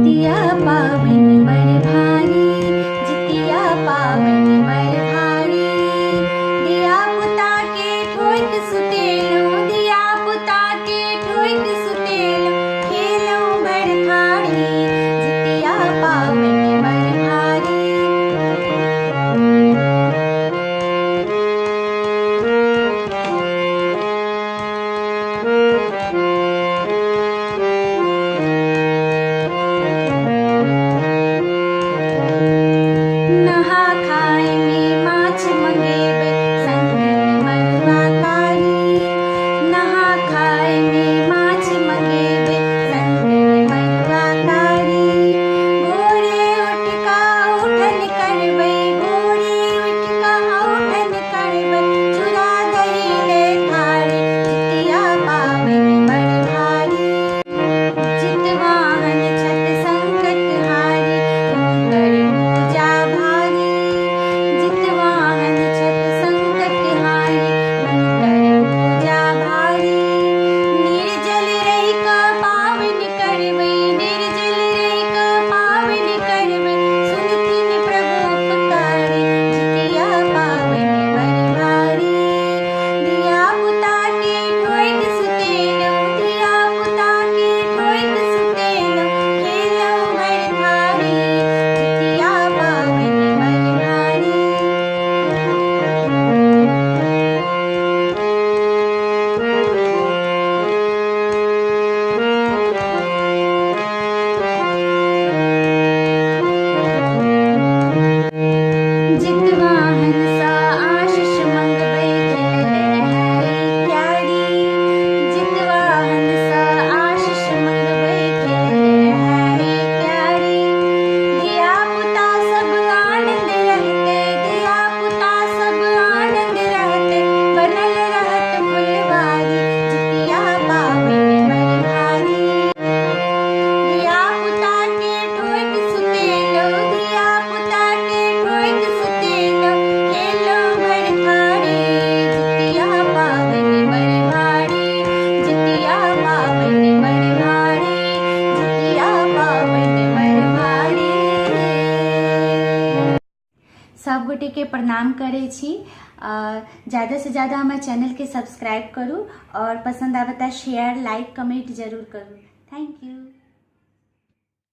जितिया पाबनि बड़ भारी, जितिया पाबनि बड़ भारी। धिया पुता के ठोकि सुतेलहुँ, धिया पुता के ठोकि सुतेलहुँ, खेलहुँ बड़ थारी, जितिया पाबनि बड़ भारी। नहा खाय में माछ मंगेबै, संग में मड़ुआ कारी। नहा खाय में माछ मंगेबै, संग में मड़ुआ कारी। भोरे उठि कऽ औठन करबै, भोरे उठि कऽ औठन करबै, चूड़ा दही ले थारी, जितिया पाबनि बड़ भारी। जितवाहन छथि संकट हारी, हुनकर पूजा भारी। जितवाहन छथि संकट हारी, हुनकर पूजा भारी। निर्जल रहि कऽ पाबनि करबै, निर्जल रहि कऽ पाबनि करबै, सुनथिन प्रभु पुकारी, जितिया पाबनि बड़ भारी। धिया पुता के ठोकि सुतेलहुँ, धिया पुता के ठोकि सुतेलहुँ, खेलहुँ भरि थारी, जितिया पाबनि बड़ भारी। जितवाहन सँ आशीष मंगबै, खिलल रहै क्यारी। जितवाहन सँ आशीष मंगबै, खिलल रहै क्यारी। धिया पुता सब आनंद रहतै, धिया पुता सब आनंद रहतै, बनल रहत फुलवारी, जितिया पाबनि बड़ भारी। धिया पुता के ठोकि सुतेलहुँ, धिया पुता के ठोकि सुतेलहुँ, खेलहुँ भरि थारी, जितिया पाबनि बड़ भारी, जितिया पाबनि बड़ भारी, जितिया पाबनि बड़ भारी। सब गोटे के प्रणाम करै छी। ज़्यादा से ज़्यादा हमर चैनल के सब्सक्राइब करू और पसंद आवता शेयर लाइक कमेंट जरूर करू। Thank you.